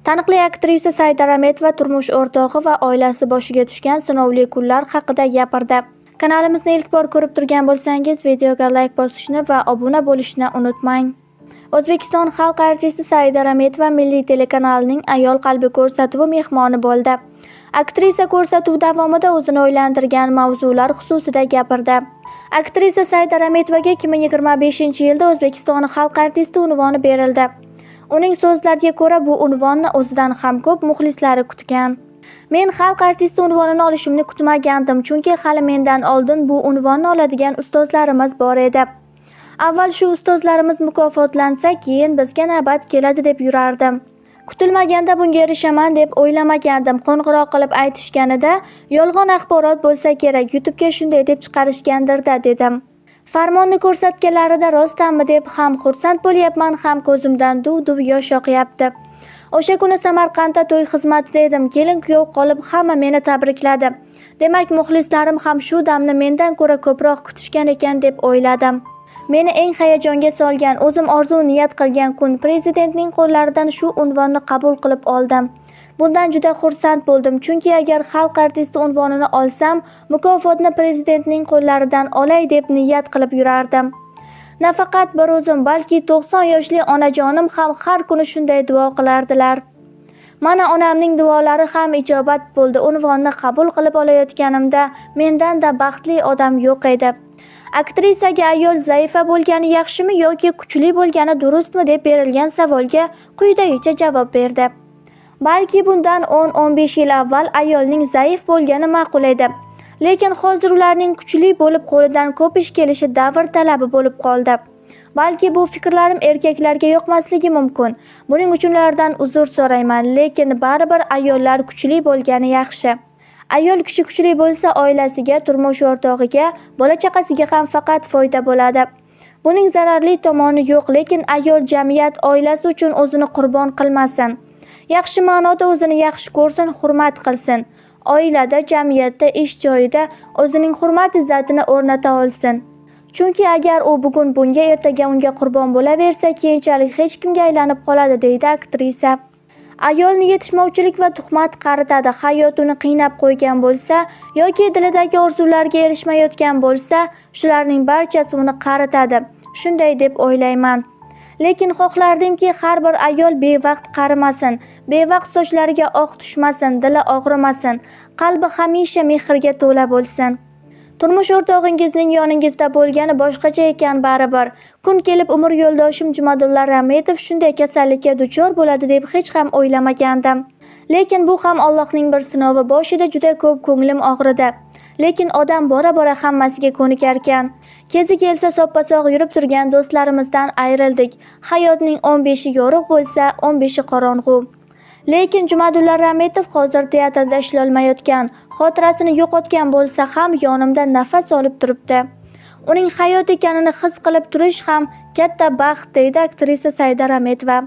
Taniqli aktrisa Saida Rametova turmush o'rtog'i va oilasi boshiga tushgan sinovli kunlar haqida gapirdi. Kanalimizni ilk bor ko'rib turgan bo'lsangiz, videoga layk bosishni va obuna bo'lishni unutmang. O'zbekiston xalq artisti Saida Rametova Milliy telekanalining Ayol qalbi ko'rsatuvi mehmoni bo'ldi. Aktrisa ko'rsatuv davomida o'zini o'ylantirgan mavzular xususida gapirdi. Aktrisa Saida Rametovaga 2025-yilda O'zbekiston xalq artisti unvoni berildi. Uning so'zlariga ko'ra, bu unvonni o'zidan ham ko'p muxlislari kutgan. Men xalq artisti unvonini olishimni kutmagandim, chunki hali mendan oldin bu unvonni oladigan ustozlarimiz bor edi. Avval shu ustozlarimiz mukofotlansa, keyin bizga navbat keladi deb yurardim. Kutilmaganda bunga erishaman deb o'ylamagandim. Qo'ng'iroq qilib aytishganida, yolg'on axborot bo'lsa kerak, YouTube'ga shunday deb chiqarishgandir-da dedim. Farmonni ko'rsatganlarida rostdanmi deb ham xursand bo'lyapman, ham ko'zimdan duv-duv yosh oqyapti. O'sha kuni Samarqandda to'y xizmatida edim. Kelin-kuyov qolib hamma meni tabrikladi. Demak, muxlislarim ham shu damni mendan ko'ra ko'proq kutishgan ekan deb o'yladim. Meni eng hayajonga solgan, o'zim orzu niyat qilgan kun prezidentning qo'llaridan shu unvonni qabul qilib oldim. Bundan juda xursand bo'ldim, chunki agar xalq artisti unvonini olsam, mukofotni prezidentning qo'llaridan olay deb niyat qilib yurardim. Nafaqat bir o'zim, balki 90 yoshli onajonim ham har kuni shunday duo qilardilar. Mana onamning duolari ham ijobat bo'ldi. Unvonni qabul qilib olayotganimda mendan-da baxtli odam yo'q edi. Aktrisaga ayol zaifa bo'lgani yaxshimi yoki kuchli bo'lgani durustmi deb berilgan savolga quyidagicha javob berdi. Balki bundan 10-15 yil avval ayolning zaif bo'lgani ma'qul edi. Lekin hozir ularning kuchli bo'lib qo'lidan ko'p ish kelishi davr talabi bo'lib qoldi. Balki bu fikrlarim erkaklarga yoqmasligi mumkin. Buning uchun ulardan uzr so'rayman, lekin baribir ayollar kuchli bo'lgani yaxshi. Ayol kishi kuchli bo'lsa, oilasiga, turmush o'rtog'iga, bola-chaqasiga ham faqat foyda bo'ladi. Buning zararli tomoni yo'q, lekin ayol jamiyat, oilasi uchun o'zini qurbon qilmasin. Yaxshi ma'noda o'zini yaxshi ko'rsin, hurmat qilsin. Oilada, jamiyatda, ish joyida o'zining hurmat-izzatini o'rnata olsin. Chunki agar u bugun bunga, ertaga unga qurbon bo'laversa, keyinchalik hech kimga aylanib qoladi, deydi aktrisa. Ayolni yetishmovchilik va tuhmat qaritadi. Hayot uni qiynab qo'ygan bo'lsa yoki dilidagi orzularga erishmayotgan bo'lsa, shularning barchasi uni qaritadi. Shunday deb o'ylayman. Lekin xohlardimki, har bir ayol bevaqt qarimasin, bevaqt sochlariga oq tushmasin, dili og'rimasin, qalbi hamisha mehrga to'la bo'lsin. Turmush o'rtog'ingizning yoningizda bo'lgani boshqacha ekan baribir. Kun kelib umr yo'ldoshim Jumadulla Rametov shunday kasallikka duchor bo'ladi deb hech ham o'ylamagandim. Lekin bu ham Allohning bir sinovi. Boshida juda ko'p ko'nglim og'ridi. Lekin odam bora-bora hammasiga ko'nikarkan. Kezi kelsa soppa-sog' yurib turgan do'stlarimizdan ayrildik. Hayotning 15i yorug' bo'lsa, 15i qorong'u. Lekin Jumadulla Rametov hozir teatrda ishlolmayotgan, xotirasini yo'qotgan bo'lsa ham yonimda nafas olib turibdi. Uning hayot ekanini his qilib turish ham katta baxt, deydi aktrisa Saida Rametova.